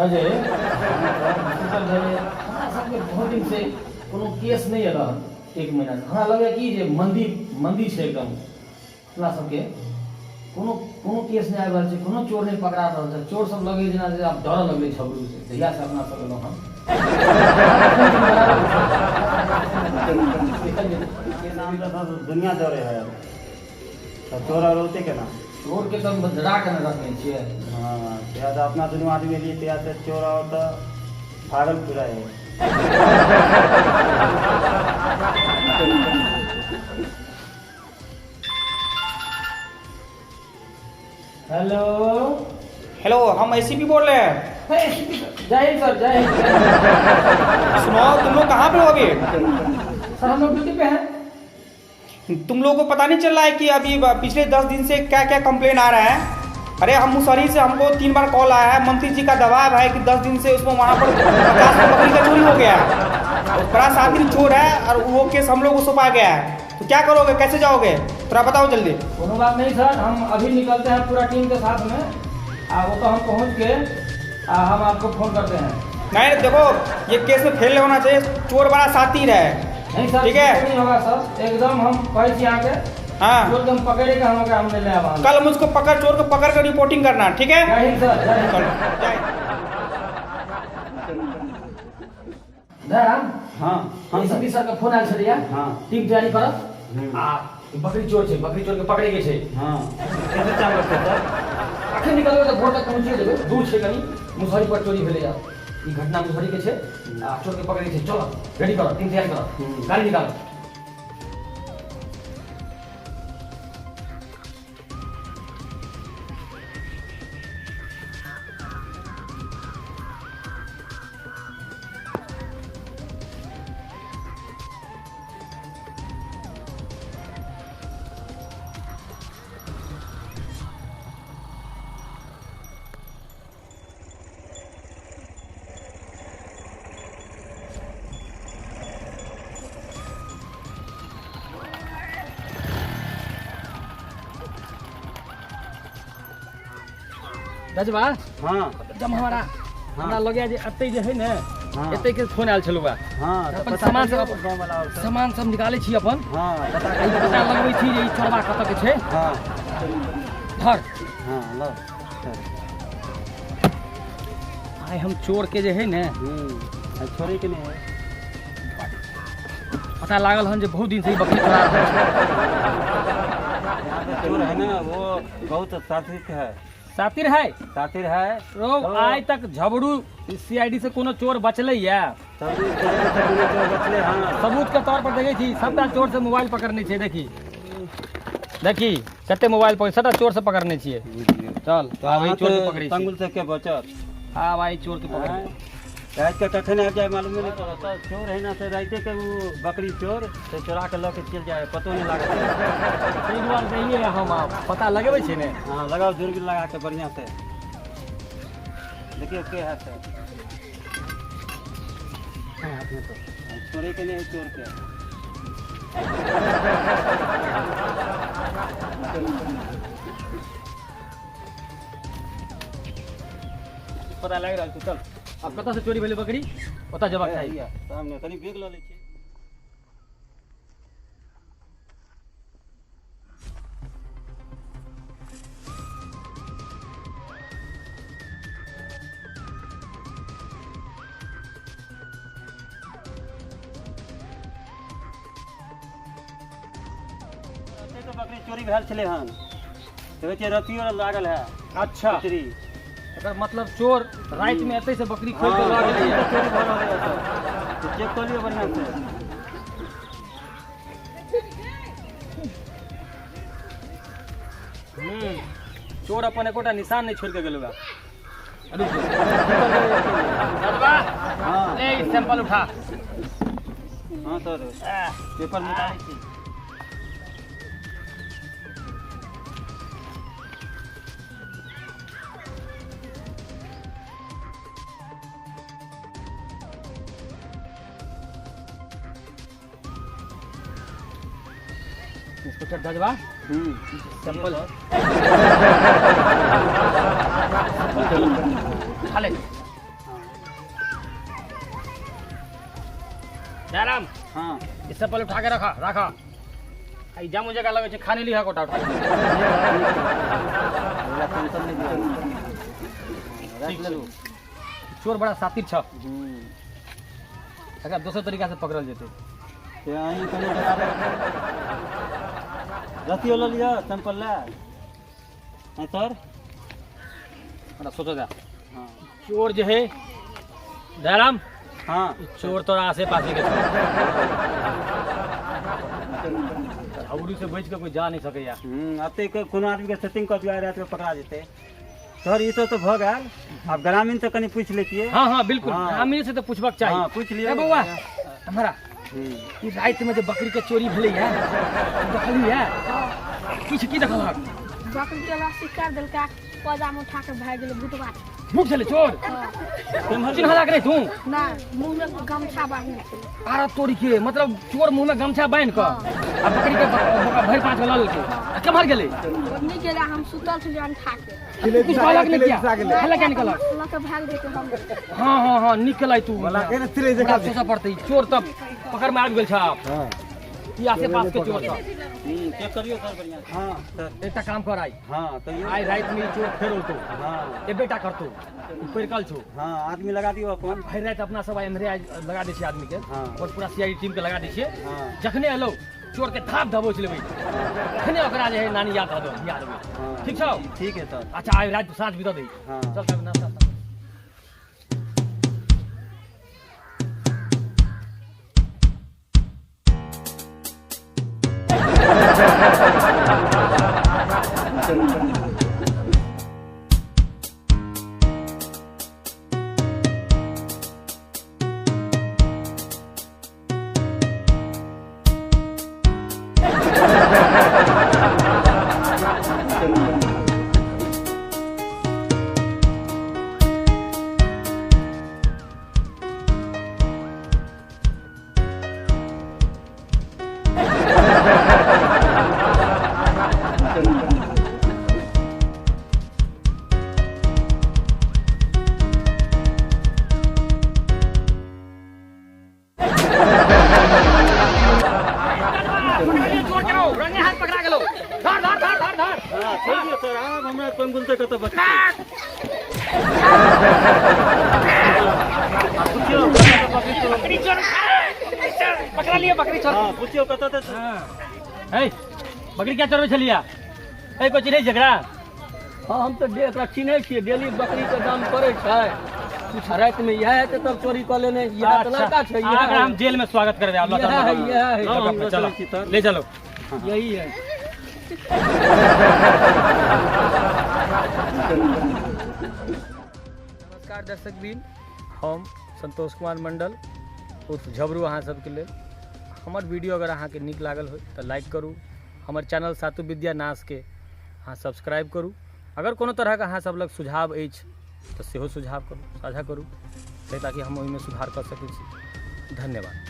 अजय हमरा सबके बहुत दिन से कोनो केस नहि एल हन एक महीना से। हमरा लगैए कि जे मंदी मंदी छै एकदम। अपना सबके कोनो कोनो केस नहि आबि रहल छै, कोनो चोर नहि पकड़ा रहल छै। चोर सब लगै जेना जे आब डरऽ लगलै झबरू से, जहिया से अपना सब एलहुँ हन। दुनिया डरे है तऽ चोर आर औतै केना? चोरके तऽ हम डरा के ने रखने छियै। हँ, तहिया तऽ अपना दुनू आदमी एलियै तहिया से चोर आओर तऽ भागल फिरै है। हेलो हेलो, हम एसीपी बोल रहे हैं। जय हिंद सर, जय हिंद। सुनाओ, तुम लोग कहाँ पे हो अभी? सर, हम लोग ड्यूटी पे हैं। तुम लोगों को पता नहीं चल रहा है कि अभी पिछले 10 दिन से क्या क्या कंप्लेन आ रहा है? अरे हम मुसहरी से हमको 3 बार कॉल आया है। मंत्री जी का दबाव है कि 10 दिन से उसमें वहाँ पर 50 बकरी का चोरी हो गया है और बड़ा शातिर चोर है और वो केस हम लोग को सौंपा गया है। तो क्या करोगे, कैसे जाओगे, थोड़ा बताओ जल्दी। कोनो बात नहीं सर, हम अभी निकलते हैं पूरा टीम के साथ में आ वो तो हम पहुँच के आ हम आपको फोन करते हैं। नहीं देखो, ये केस में फेल होना चाहिए, चोर बड़ा शातिर है। नहीं सर, ठीक है। नहीं होगा सर, एकदम हम कहै छी अहाँके। हाँ। चोर के हम पकड़े के हम ओकरा हम ले आब अहाँ। कल मुझको पकड़, चोर को पकड़ कर रिपोर्टिंग करना, ठीक है? जय हिंद सर, जय हिंद। चलो, जय हिंद। दयाराम। हाँ हाँ। एसीपी सर के फोन आयल छलैया। हाँ। टीम तैयारी करत हम्म। आ ई बकरी चोर छै, बकरी चोर के पकड़े के छै। हाँ, कते टाइम लगतै सर? अखन निकलबै तऽ भोर तक पहुँचिए जेबै। दूर छै कनी, मुसहरी पर चोरी भेलैया। ई घटना मुसहरी के छै आ चोर के पकड़े के छै। चलो रेडी करो, टीम तैयारी करो। हम्म। गाड़ी निकालो। रजवा। हाँ। जब हमारा हमरा लगैया जे एतै जे है ने, हाँ। एतै के फोन आयल छलौ। हाँ, तऽ अपन पता सामान करियौ सब गाँव वाला और सब। सामान सब निकालै छी अपन। हाँ, पता आ ई करियौ। पता लगबै छी जे ई चोरबा कतऽ के छै। हाँ। धर। हाँ, लौ। आइ हम चोर के जे है ने, आइ छोड़ै के नहि है। पता लागल हन जे बहुत दिन से ई बकरी चोरा रहल छै। यहाँ पे चोर है ना, वो बहुत साथिर है। सातिर है? सातिर है। रो आइ तक झबरू सीआईडी से कोनो चोर बचलै या? सबूत से कोनो चोर बचले? हाँ। सबूत के तौर पर देखै छी, सबटा चोर से मोबाइल पकड़ने छै। देखी देखी कते मोबाइल पकड़, सबटा चोर से पकड़ने छियै। चल तो आब ई अहाँ चोर के तऽ पकड़ै छी। तंगुल से के बचत? आब आइ चोर के पकड़। राति के कखन आबि जाय मालूमे नहि पड़त। तऽ चोर है ना, से राइते के ओ बकरी चोर से चोरा के लऽ के चलि जाय, पतो नहि लागत। ताहि दुआरे जइए हम आब पता लगेबै छै ने। हाँ, लगाओ दूरबीन लगा के बढ़िया से देखियौ के है से। छोड़े के नहीं है चोर के। पता लागि रहल छै। चल, आब कतऽ से चोरी भेलै बकरी, ओतऽ जेबाक चाही। सामने कनि बैग लऽ लै छी। एते तऽ बकरी चोरी भेल छलै हन, देखै छियै रतियो लागल है। अच्छा। बकरी एकर मतलब चोर राति में एतै से बकरी खोलि कऽ लऽ गेलैया। चोरी भऽ रहल है एतऽ। तऽ चेक कऽ लियौ बढ़िआँ से। चोर अपन एकोटा निशान नहि छोड़ि कऽ गेलौ। हाँ। ले ई सैंपल उठा। हाँ सर, पेपर निकालै छी। इंस्पेक्टर दजवा, सैंपल खा ले। दयाराम। हाँ। इससे पहले उठा के रखा रखा। आई जामो जगह लगे छै खाने लिहा कोटा उठा। टेंशन नहीं दियो, रख लेलू। चोर बड़ा सातिर छ। एकरा दोसर तरीका से पकड़ल जेतै। से अहीं कनि रतियो लऽ लिअ सैंपल लए। हैं सर? हमरा सोचऽ दे। हाँ। चोर जे है दयाराम। हाँ। चोर तोरा आसे पासे के छौ। झबरू से बचि के कोई जा नहीं सकैया। एते कोनो आदमी के सेटिंग कऽ दियौ, राति में पकड़ा जेतै। सर ई तो भऽ गेल, आब ग्रामीण से कनि पूछि लेतियै। हाँ हाँ बिल्कुल। हाँ। ग्रामीण से तो पूछबाक चाही। हाँ, पूछि लियौ। ए बौआ हमारा ई राति में जे बकरी के चोरी भेलै है देखली है? किछु की देखलहक? बकरी के रस्सी काटि देलकै, पजामा में उठा के भागि गेलै भुतबा। भूत छलै चोर? चिन्हलक नहि तू? नहि, मुँह में गमछा बान्हने छलै। आरा तोरी के, मतलब चोर मुँह में गमछा बान्हि कऽ आ बकरी के भरि पाँच लऽ लेलकै। आ केम्हर गेलै? नहि गेलै, हम सुतल छलियै अंठा के। किछु कहलक नहि किया? कहलक किया नहि कहलक? लऽ के भागि जेतै हम। हाँ हाँ हाँ नीक केलै तू। हमरा सोचऽ पड़तै, चोर तऽ पकड़ में आबि गेल छ। ई आसे पास के चोर छ। चेक करियौ सर बढ़िआँ। हाँ सर। एकटा काम कर आइ। हाँ कहियौ। आइ राति में ई चोर फेर औतौ। हाँ। एबेटा करतौ, ई परिकल छौ। हाँ आदमी लगा दियौ अपन। भरि राति अपना सब आइ एम्हरे आइ लगा दै छियै आदमी के। हाँ। और पूरा सीआईडी टीम के लगा दै छियै। हाँ। जखने एलौ चोर के थाप दबोच लेबै, तखने ओकरा जे है नानी याद दऽ देबै, याद देबै। हाँ। ठीक छौ? ठीक है सर। अच्छा आइ राति साँझ बितऽ दही। हाँ। चल तब नाश्ता। पकड़ा गेलौ। धर धर धर धर धर। हाँ, छोड़ि दियौ सर, आब हमरा पंगुल से कतऽ बचतै। पुछियौ कतऽ बकरी चोर। बकरी चोर, पकड़ा लिअ बकरी चोर। हाँ पुछियौ कतऽ तऽ। है बकरी क्या चोरबै छलियै? है कोइ चिन्है छै एकरा? हाँ हम तऽ एकरा चिन्है छियै, डेली बकरी के दाम करै छै। कुछ राति में इएह हेतै तब चोरी कऽ लेने। इएह तऽ लड़का छै, इएह एकरा हम जेल में स्वागत करबै। आब लऽ इएह है, इएह है। चलो ले चलो। यही है। नमस्कार दर्शक बिन, हम संतोष कुमार मंडल उर्फ झबरू अहाँ सबके लेल। हमर वीडियो अगर अहाँके नीक लागल हो तऽ लाइक करू, हमर चैनल सातु विद्या नाश के अहाँ सब्सक्राइब करू। अगर कोनो तरहके अहाँ सब लग सुझाव अछि तऽ सेहो सुझाव करू, साझा करू, ताकि हम ओहिमे सुधार कऽ सकै छी। धन्यवाद।